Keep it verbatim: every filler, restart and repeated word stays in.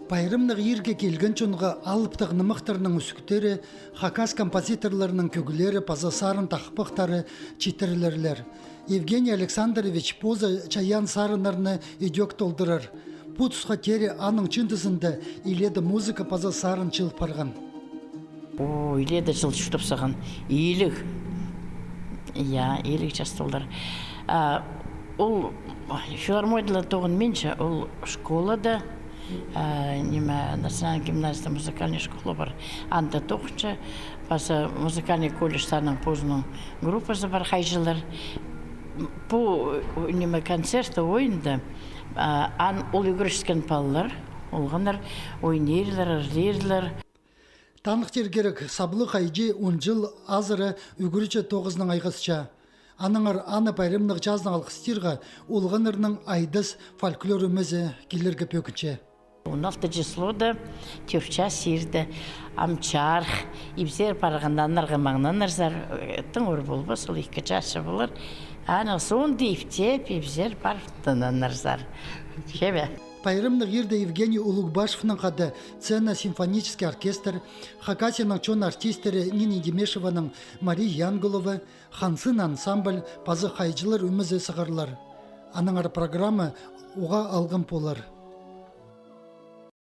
Пайрамнығ иирге килген чонға алыптығ нымахтарның ӱзӱктері, хакас композиторларының кӧглері паза сарын тахпахтары читірілерлер. Евгений Александрович позы чайаан сарыннарны ідӧк толдырар. Пу тусха теере аның чыындызында илееде музыка паза сарын чыл парған. О, илееде чыл чуртап салған. Илиг. Я, илиг частылар. А, ол филармонияда тоғынминча, ол школада, а, ниме, национальный гимназияда музыкальный школа пар. Анда тоғынча, паза музыкальный колледжтің позының группазы пар, хайҷылар. Пу, ниме, концерт, ойында, а, ан ол ӱгренчеткен палалар, олғаннар ойнирзар, ырлирзар. Таныхтир кирек, саблығ хайҷы он чыл азыра ӱгретчі тоғызынаң айғасча. Аннаңар аны пайрамнығ чазынаң алғыстирға олғаннарның «Айдас» фольклор ӧмезі килерге пӧгінче. Он алты числода тӧрт час чирде ам чарых, ибзер парған аннарға маңнанарзар, тың ор полбас, ол ікі часча полар. Аның соонда иптеп, ибзер парып тынанарзар. Чебе. Пайрамнығ иирде Евгений Улугбашевнаң хада сцена симфонический оркестр, Хакасияның чон артисттері Нина Демешеваның «Мария Янгулова», «Хан Сын» ансамбль паза хайҷылар ӧмезі сығарлар. Аннаңар программа уғаа алғым полар.